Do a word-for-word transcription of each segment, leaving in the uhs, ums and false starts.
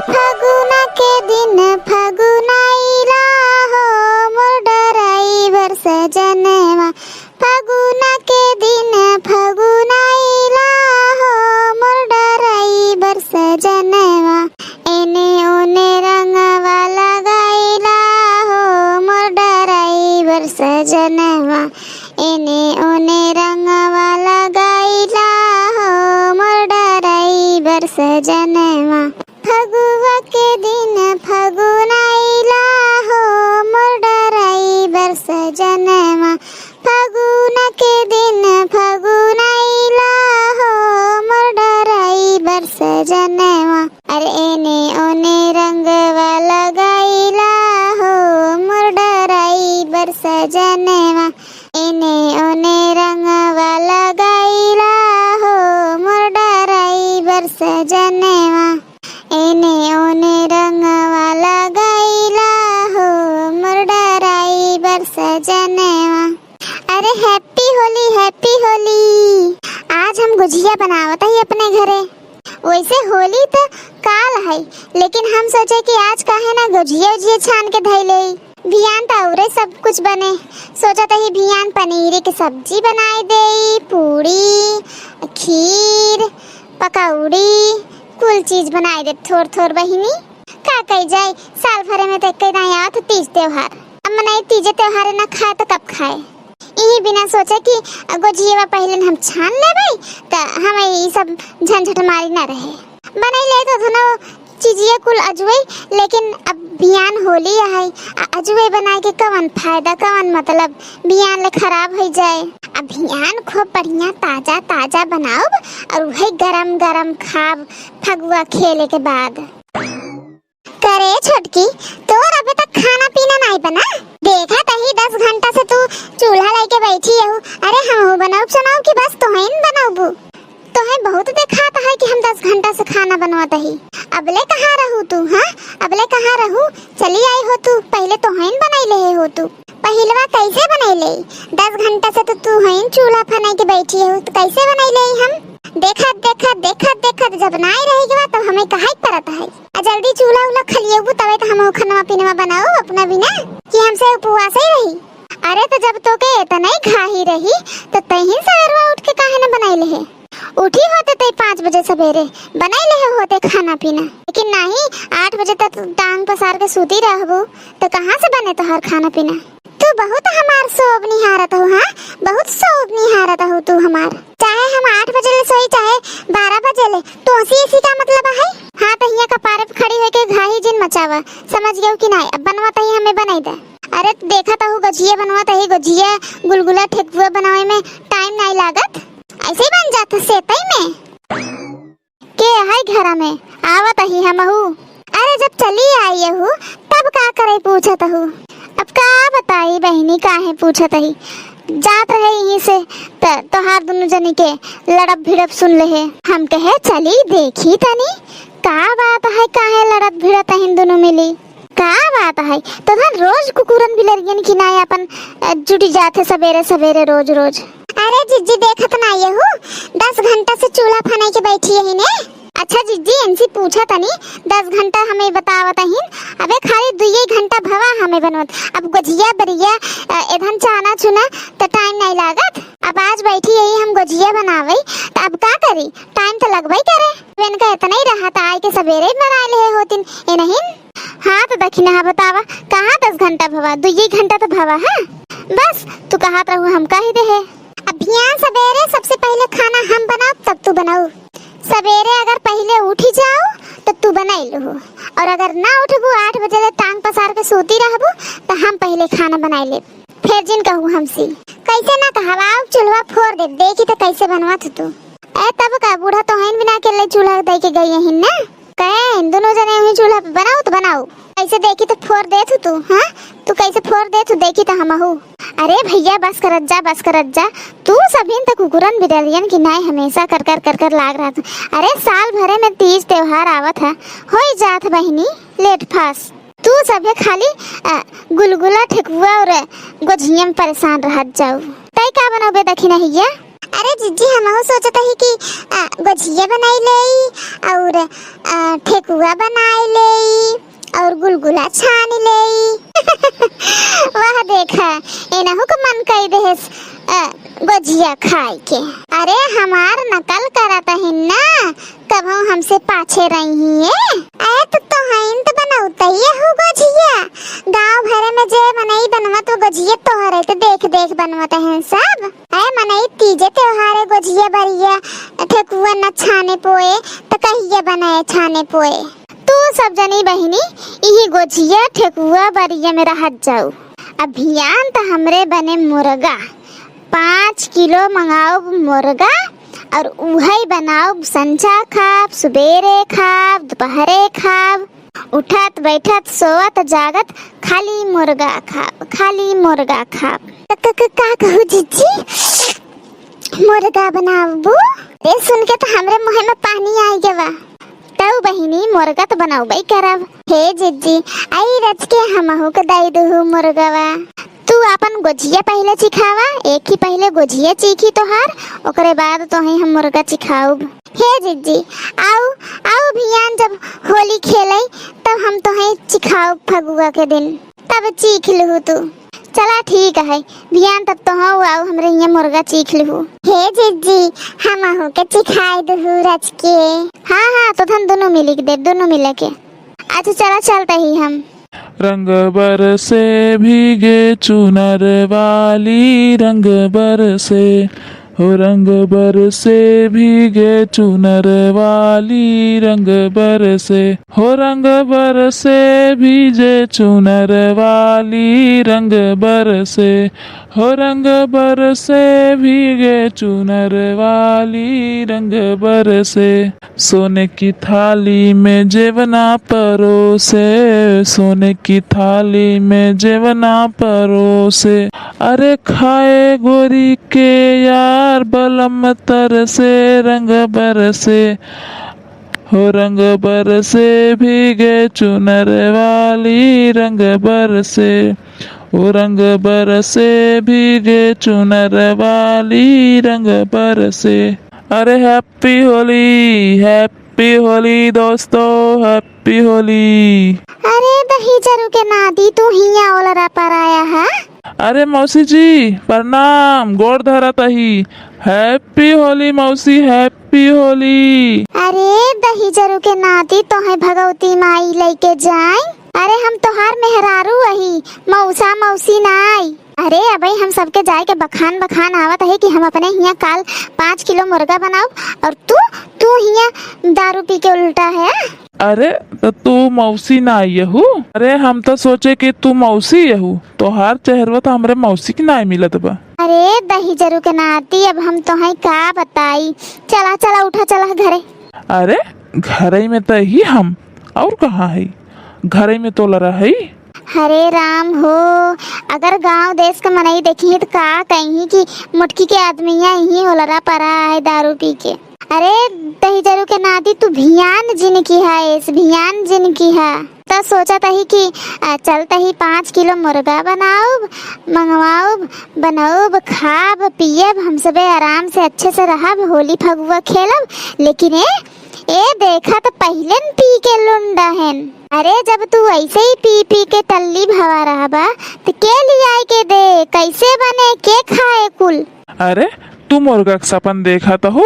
फगुना के दिन फगुनाइला हो मोर डराइबर सजनवा। फगुना के दिन फगुनाइला हो मोर डराइबर सजनवा। एने ओने रंगवा लगाइला हो मोर डराइबर सजनवा। एने ओने रंगवा लगाइला हो मोर डराइबर सजनवा। फगुआ के दिन फगुनाइला हो मोर डराइबर सजनवा। फगुना के दिन फगुनाइला हो मोर डराइबर सजनवा। अरे एने ओने रंगवा लगाइला हो मोर डराइबर सजनवा। एने ओने रंगवा लगाइला हो मोर डराइबर सजनवा। एने ओने रंगवा लगाइला हो मोर डराइबर सजनवा। अरे happy होली, happy होली। आज हम गुझिया बनावत हई अपने घरे। वैसे होली त काल है, लेकिन हम सोचे कि आज काहे ना गुझिया उझिया छान के धई लेई। बिहान त औरे सब कुछ बने। सोचत हई बिहान पनीर के सब्जी बनाई देई, पूड़ी, खीर, पकौड़ी, कुल चीज बनाई दे थोर थोर बहिनी। का कही जाए, साल भरे में त एक्के दाई आवत तीज त्योहार। अब मनई तीजे त्योहार ना खाए त कब खाए? इही बिना सोचे कि गोझियवा पहिले हम छान लेबै, त हमें ई सब झंझट मारी ना रहे। बनई ले तो दुनो चीजिया कुल अजुए, लेकिन अब बिहान होली है, आ अजुए बनाए के कवन फायदा, कवन मतलब, बिहान ले खराब हो जाए। अब बिहान खूब बढ़िया ताजा ताजा बनाउब और वही गरम गरम खाब फगुआ खेले के बाद। करे छोटकी, तोर अबे तक खाना पीना नाई बना? देखा तही दस घंटा से तू चूल्हा लेके बैठी हऊ। अरे हमहू बनाउब सुनाउब कि बस तोहइन बनाउबू? तोहे बहुत देखात है कि हम दस घंटा से खाना बनवत ही। अबले कहाँ रहू तू, हाँ? अबले कहाँ रहू? चली आई हो तू, पहिले तोहइन बनाई लेहे हो तू। पहिलवा कैसे बनाई ले? दस घंटा से तो तू हइन चूल्हा फनाई के बैठी हो, तो कैसे बनाई ले हम? देखत देखत देखत देखत जब नाई रह गवा तब हमें कहाई परत है। आ जल्दी चूल्हा उल्हा खलिएबू तबे तो हम खनवा पीनवा बनाओ अपना बिना कि हमसे उपवास ही रही। अरे तो जब तोके इतना ही घाही रही तो तहिन सवेरवा उठ के काहे न बनाई लेहे? उठी होते तई पाँच बजे सवेरे बनाई लेहे होते खाना पीना, लेकिन नहीं, आठ बजे तक टांग पसार के सूती रहबू तो कहाँ से बने तोहार खाना पीना? तू बहुत हमार सोभ निहारत हो, हाँ, बहुत सोभ निहारत हो तू हमार। चाहे हम आठ बजे ले सोई, चाहे बारह बजे ले, तोसी इसी का मतलब है? हाँ, तो हियाँ कपारे पे खड़ी होके घाही जिन मचावा, समझ गयो कि नाई? अब बनवा तही हमें बनाई दे। अरे देखा तहु गोझिया बनवा तही, गोझिया गुलगुला ठेकुआ बनावे में टाइम नाई लागत, ऐसे ही बन जात सेतई में। के है घरा में? आवत ही हमहू। अरे जब चली आई हू तब का करे पूछत हू? अब का बताई बहिनी काहे पूछत ही? जात रहे यहीं से त तोहार दुनु जनी के लड़ब भिड़ब सुन लेहे। हम कहे चली देखी तनी का बात है, काहे लड़त भिड़त हिन दुनु मिली? का बात है, तोहन रोज कुकुरन बिलरियन की नाई अपन, अ, जुटी जात है सबेरे सबेरे रोज रोज। अरे जिज्जी देखत नाई हू, दस घंटा से चूल्हा फनाई के बैठी ही ने। अच्छा जिज्जी, इनसे पूछा तनी, दस घंटा हमें बतावत हिन, अबे खाली दुइये घंटा भवा हमें बनवत, अब गोझिया बरिया, अ, एधन चाना चुना त टाइम नाई लागत। अब आज बैठी यही हम गोझिया बनावे, त अब का करी, टाइम त लगबई करे। इनका इतना ही रहा त आई के सबेरे ही बनाए लेहे होतिन, ए नहीं? हाँ, तो दखिनहा बतावा, कहाँ दस घंटा भवा, दुइये घंटा तो भवा है। बस, तू कहत रहू, हम कही देहे। अब बिहान सबेरे सबसे पहिले खाना हम बनाउब, तब तू बनाऊ। सबेरे अगर पहिले उठी जाऊ, तो तू बनाई लूहू, और अगर ना उठबू, आठ बजे ले टांग पसार के सूती रहबू, तो हम पहिले खाना बनाई लेब। फिर जिन कहू हमसे, कैसे ना कहब, आउ चूल्हा फोर देब, देखी तो कैसे बनवत हू तू। ए, तब का, बूढ़ा तोहइन बिना अकेले चूल्हा दे के गई हिन ना? कहे, दुनो जने वही चूल्हा पे बनाओ तो बनाओ। कैसे देखी तो फोर देत हू तू, हाँ? तू कैसे फोर देत हू, देखी तो हमहू। अरे भैया, बस करत जा, बस करत जा। तू सभिन त कुकुरन बिलरियन की नाई हमेशा कर कर कर कर लाग रहत। अरे साल भरे में तीज त्योहार आवत है, होई जात बहिनी लेट फास। तू सभे खाली, अ, गुलगुला ठेकुआ और गोझिया में परेशान रहत जाऊ। तई का बनौबे दखिनहिया? अरे जिज्जी, हमहू सोचत ही कि, अ, गोझिया बनाई लेई और, अ, ठेकुआ बनाई लेई और गुलगुला छान लेई। वाह देखा, एनहू के मन कई देहस, अ, गोझिया खाए के। अरे हमार नकल करत हिन ना, कबहू हमसे पाछे रही है। अरे तो तोहइन तो बनौते ही हु गोझिया। गाँव भरे में जे मनई बनवत वो गोझिया तोहरे तो देख देख बनवत हैं सब। अरे मनई तीजे त्योहारे गोझिया बरिया ठेकुआ न छाने पोए, त कहिया बनाए छाने पोए। तू सब जनी बहिनी इही गोझिया ठेकुआ बरिया में रहत जाऊ। अभियान त हमरे बने मुर्गा, पाँच किलो मंगाउब मुर्गा और उहई बनाउब, संझा खाब, सुबेरे खाब, दोपहरे खाब, उठत बैठत सोवत जागत खाली मुर्गा खाब, खाली मुर्गा खाब। क-, क-, क-, का कहू जिज्जी? मुर्गा बनाबू? ए सुन के तो हमरे मुँह में पानी आई गवा। तऊ बहिनी मुर्गा तो बनाउबई करब। हे जिज्जी, आई रच के हमहू के दई दुहू मुर्गवा। तू आपन गोझिया पहिले चिखावा, एक ही पहिले गोझिया चीखी तोहार, ओकरे बाद तोहे हम मुर्गा चिखाउब। हे जिज्जी, आउ, आउ भियान जब होली खेलई, तब हम तोहे चिखाउब फगुआ के दिन, तब चीख लुहू तू। चला ठीक है, भियान तब तोहू आउ हमरे हियाँ मुर्गा चीख लुहू। हे जिज्जी, हमहू के चिखाई दुहू रच के। हाँ, हाँ, तो धन दुनू मिली के दे, दुनू मिले के। अच्छा चला, चलत ही हम। रंग बरसे भीगे चुनर वाली, रंग बरसे, हो रंग बरसे भीगे चुनर वाली, रंग बरसे, हो रंग बरसे भीगे चुनर वाली, रंग बरसे, हो रंग बरसे भीगे चुनर वाली, रंग बरसे। सोने की थाली में जेवना परोसे, सोने की थाली में जेवना परोसे। अरे खाए गोरी के यार बलम तरसे, रंग बरसे, हो रंग बरसे भीगे चुनर वाली, रंग बरसे, हो रंग बरसे भीगे चुनर वाली, रंग बरसे। अरे Happy Holi, Happy Holi दोस्तों, Happy Holi। अरे दही जरू के नाती, तू हियाँ ओलरा पर आया है? अरे मौसी जी प्रणाम, गोड़ धरत ही। Happy Holi मौसी, Happy Holi। अरे दही जरू के नाती, तोहे भगवती माई लइके जाए। अरे हम तोहार मेहरारू अही, मौसा मौसी नाई। अरे अबे हम सबके जाए के बखान बखान आवत है कि हम अपने हियाँ काल पाँच किलो मुर्गा बनाउब और तू, तू हियाँ दारू पी के उल्टा है। अरे त तू मौसी नाई यहू? अरे हम त सोचे कि तू मौसी यहू, तोहार चेहरवा त हमरे मौसी के नाई मिलत बा। अरे दही जरू के नाती, अब हम तोहे का बताई। चला चला उठा, चला घरे। अरे घरे में त ही हम, और कहाँ है? घरे में तो लरा है। हरे राम हो, अगर गांव देश के मनई देखी त का कही कि मोटकी के आदमिया इही होलरा परा है दारू पी के। अरे दही जरू के नाती, तू भियान जिन किहा, एस भियान जिन किहा। त सोचत ही कि, अ, चलत ही पाँच किलो मुर्गा बनाउब, मंगवाउब, बनउब, खाब, पियब, हम सबे आराम से अच्छे से रहब, होली फगुआ खेलब। लेकिन ए, ए देखा त पहिले न पी के लुंडा हेन। अरे जब तू ऐसे ही पी पी के टल्ली भवा रहबा त के लियाए के दे, कैसे बने, के खाए कुल? अरे तू मुर्गा के सपन देखत हो,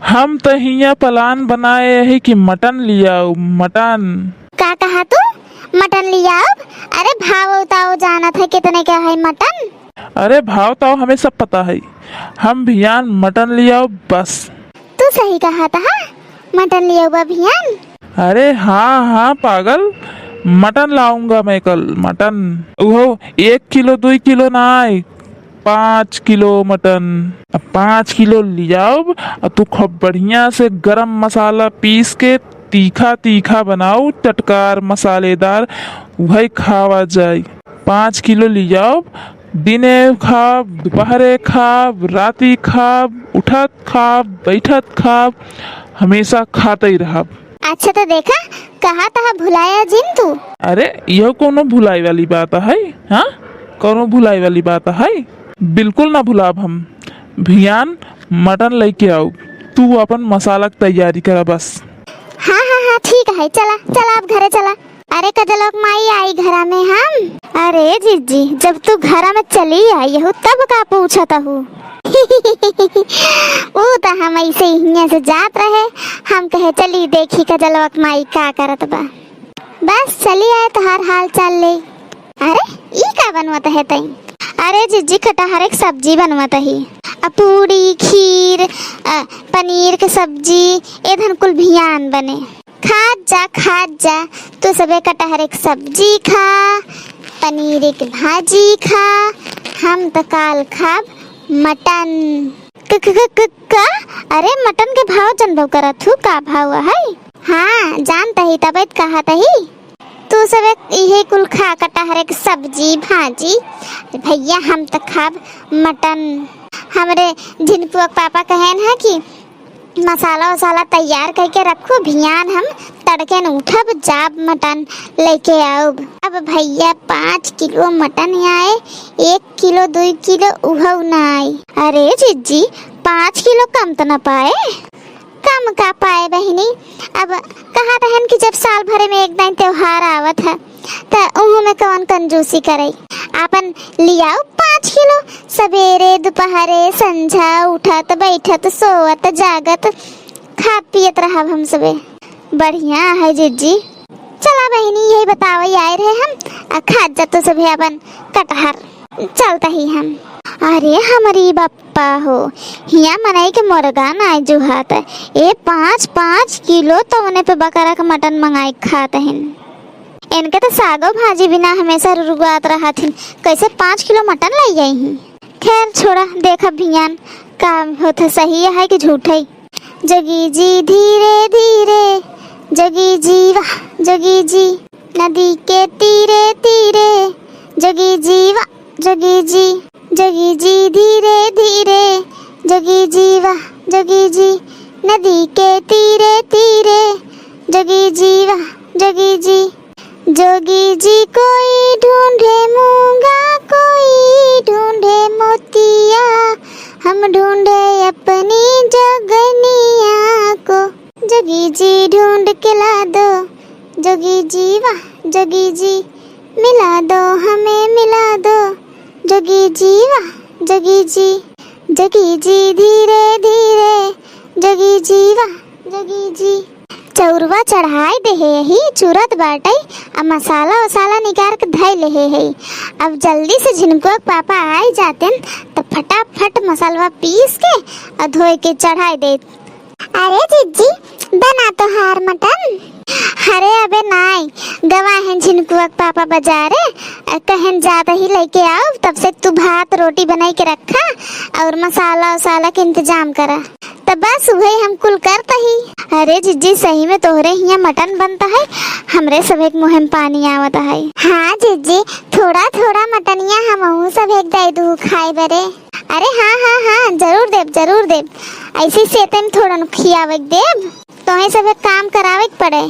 हम त हियाँ प्लान बनाए ही कि मटन लियाउब, मटन। का कहा तू? मटन लियाउब? अरे भाव ताव जानत है कितने का है मटन? अरे भाव ताव हमें सब पता है, हम भियान मटन लियाउब बस। तू सही कहा था, मटन लियाउबा भियान? अरे हाँ हाँ पागल, मटन लाऊंगा मैं कल, मटन। उहो एक किलो दुई किलो ना आए, पाँच किलो मटन। अब पाँच किलो लियाउब, अब तू खूब बढ़िया से गरम मसाला पीस के तीखा तीखा बनाउ, चटकार मसालेदार, वही खावा जाई। पाँच किलो लियाउब, दिने खाब, दोपहरे खाब, राती खाब, उठत खाब, बैठत खाब, हमेशा खाते ही रहब। अच्छा तो देखा, कहा तहा भुलाया जिन तू। अरे यह कोनो भुलाई वाली बात है? हाँ, कोनो भुलाई वाली बात है? बिल्कुल ना भुलाब हम। भियान मटन लइके आउब, तू अपन मसाला क तैयारी करा बस। हाँ, हाँ, हाँ, ठीक है, चला, चला अब घरे चला। अरे कजलवा क माई, आई घरा में हम। अरे जिज्जी, जब तू घरा में चली आई हू तब का पूछत हू? ऊ त हम ऐसे ही हियां से जात रहे, हम कहे चली देखी कजलवा क माई का करत बा। बस चली आए तोहार हाल चाल ले। अरे ई का बनवत है तई? अरे जिज्जी, कटहरे क सब्जी बनवत ही। अ पूड़ी, खीर, अ पनीर क सब्जी, एधन कुल भियान बने। खात जा, खात जा, तू सबे कटहरे क सब्जी खा, पनीर क भाजी खा, हम त काल खाब मटन। क, क, क, क, का? अरे मटन के भाव जनबो करत हू, का भाव है? हाँ, जानत ही, तबे त कहत ही। तू सबे इहे कुल खा, कटहरे क सब्जी, भाजी। भैया, हम त खाब मटन। हमरे झिनपुआ क पापा कहेन है कि मसाला वसाला तैयार कइके रखू, भियान हम तड़के न उठब, जाब मटन लइके आउब। अब भैया पाँच किलो मटन आए, एक किलो, दुई किलो उहउ न आए। अरे जिज्जी, पाँच किलो कम त न पाए? कम का पाए बहिनी, अब कहत हन कि जब साल भरे में एक दाईं त्योहार आवत है, त उहू में कवन कंजूसी करई। आपन लियाउ पाँच किलो, सबेरे, दुपहरे, संझा, उठत, बैठत, सोवत, जागत, खात पियत रहब हम सबे। बढ़िया है जिज्जी। चला बहिनी, यही बतावई आए रहे हम, आ खात जा तू सभे आपन कटहर। चलत ही हम। अरे हमरी बप्पा हो, हिया मनई के मुर्गा नाय जुहात। ए पाँच पाँच किलो तवने पे बकरा के मटन मंगाई के खात हिन। इनके त सागो भाजी बिना हमेशा रुरुआत रहत हिन, कैसे पाँच किलो मटन लाई आई ही? खैर छोड़ा, देखब भियान का होत है, सही है कि झूठ है। जोगी जी धीरे धीरे, जोगी जी वाह जोगी जी, नदी के तीरे तीरे, जोगी जी वाह जोगी जी, जोगी जी धीरे धीरे, जोगी जी वाह जोगी जी, नदी के तीरे तीरे, जोगी जी वाह जोगी जी। जोगी जी कोई ढूंढे मूंगा, कोई ढूंढे मोतिया, हम ढूंढे अपनी जोगनिया को। जोगी जी ढूंढ के ला दो, जोगी जी वाह जोगी जी, मिला दो हमें मिला दो, जोगी जी वाह जोगी जी, जोगी जी धीरे धीरे, जोगी जी वाह जोगी जी। चउरवा चढ़ाई देहे ही, चुरत बाटइ, आ मसाला वसाला निकार के धइ लेहे ही। अब जल्दी से झिनकुआ के पापा आइ जातेन, त फटाफट मसालवा पीस के आ धोइ के चढ़ाइ देत। अरे जिज्जी, बना तोहार मटन। अरे अबे नाई, गवा हैं झिनकुआ के पापा बजारे, आ कहन जात ही लइके आउब, तब से तू भात रोटी बनाइ के रखा अउर मसाला वसाला के इंतजाम करा। त बस उहे हम कुल करत ही। अरे जिज्जी, सही में तोहरे हियाँ मटन बनत है, हमरे सभे के मुँहे में पानी आवत है। हाँ जिज्जी, थोड़ा थोड़ा मटनिया हमहू सभे के दइ दू खाए बरे। अरे हाँ हाँ हाँ, जरूर देब, जरूर देब। ऐसे से तेम थोड़ा नु खियावे के देब, तोहे सभे काम करावे के पड़े।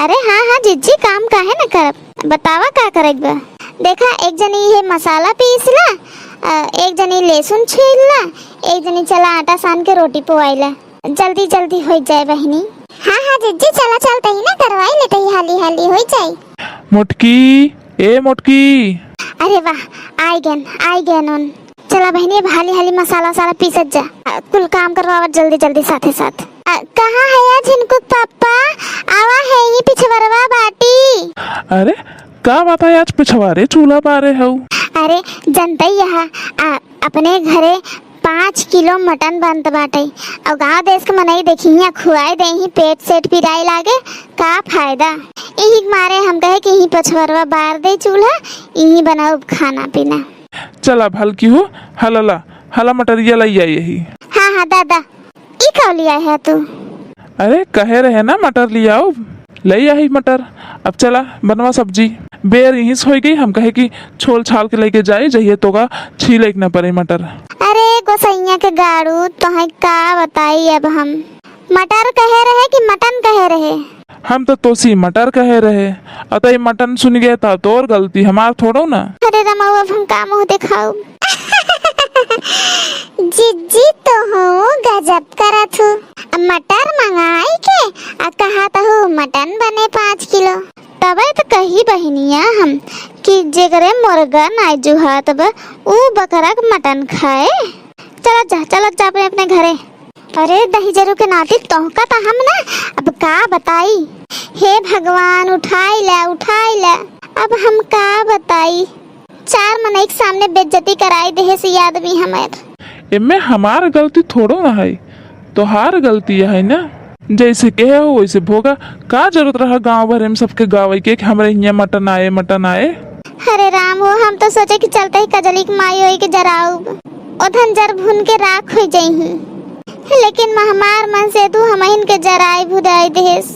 अरे हाँ हाँ जिज्जी, काम काहे न करब, बतावा का करे के बा। देखा, एक जनी ये मसाला पीस ला, अ, एक जनी लहसुन छील ला, एक जनी चला आटा सान के रोटी पोआई ला। जल्दी जल्दी होइ जाए बहिनी। हाँ हाँ जिज्जी, चला चलत ही ना, करवाई लेत ही, हाली हाली होइ जाई। मोटकी, ए मोटकी। अरे वाह, आइ गएन, आइ गएन उन। चला बहिनी, अब हाली हाली मसाला वसाला पीसत जा, आ, कुल काम करवावत जल्दी जल्दी साथे साथ। आ, कहाँ है या झिनकुक पापा? आवा है ही पिछवरवा बाटी। अरे का बात है, आज पिछवारे चूल्हा बारे हऊ? अरे जनतई यहाँ, आ, अपने घरे पाँच किलो मटन बनत बाटइ। अउर गाँव देश के मनई देखिहिया खुआइ देइहीं, पेट सेट पिराइ लागे, का फायदा? इही के मारे हम कहे कि इही पछवरवा बार देइ चूल्हा, इही बनाउब खाना पीना। चला भलकी हो, हला ला, हला मटरिया लइ आई यही। हाँ, हाँ, दादा, ई का लिया है तू? अरे, कहे रहे ना मटर लियाउब, लइ आई मटर। अब चला, बनवा सब्जी। बेर इहिस होइ गई, हम कहे कि छोल छाल के लइके जाई, जहिए तोका छीले के न परे मटर। अरे, गोसइया के गाड़ू, तोहे का बताई अब हम। मटर कहे रहे कि मटन कहे रहे? हम त तोसी मटर कहे रहे, अतई मटन सुनि गए त तोर गलती, हमार थोड़ो ना। अरे रमाऊ, अब हम का मुँह देखाउब? जिज्जी, तोहू गजब करत हू। अब मटर मंगाई के आ कहत हू मटन बने पाँच किलो। तबे तो कही बहिनिया हम कि जेकरे मुर्गा नाई जुहात बा, ऊ बकरा के मटन खाए। चलत जा, चलत जा अपने, अपने घरे। अरे दहिजरू के नाती, तोहका त हम ना, अब का बताई। हे भगवान, उठाई ला, उठाई ला। अब हम का बताई, चार मनई के सामने बेइज्जती कराई देहे से ई आदमी हमार। एमे हमार गलती थोड़ो ना है, तोहार गलती है ना। जैसे कहे हो वैसे भोगा। का जरूरत रहा गाँव भरे में सबके गावे के कि हमरे हियाँ मटन आए, मटन आए? अरे राम हो, हम तो सोचे कि चलते ही कजली के माई होई के जराउब, ओधन जर भुन के राख हो जइही, लेकिन हमार मन से तू हमहिन के जराई भुराई देहेस।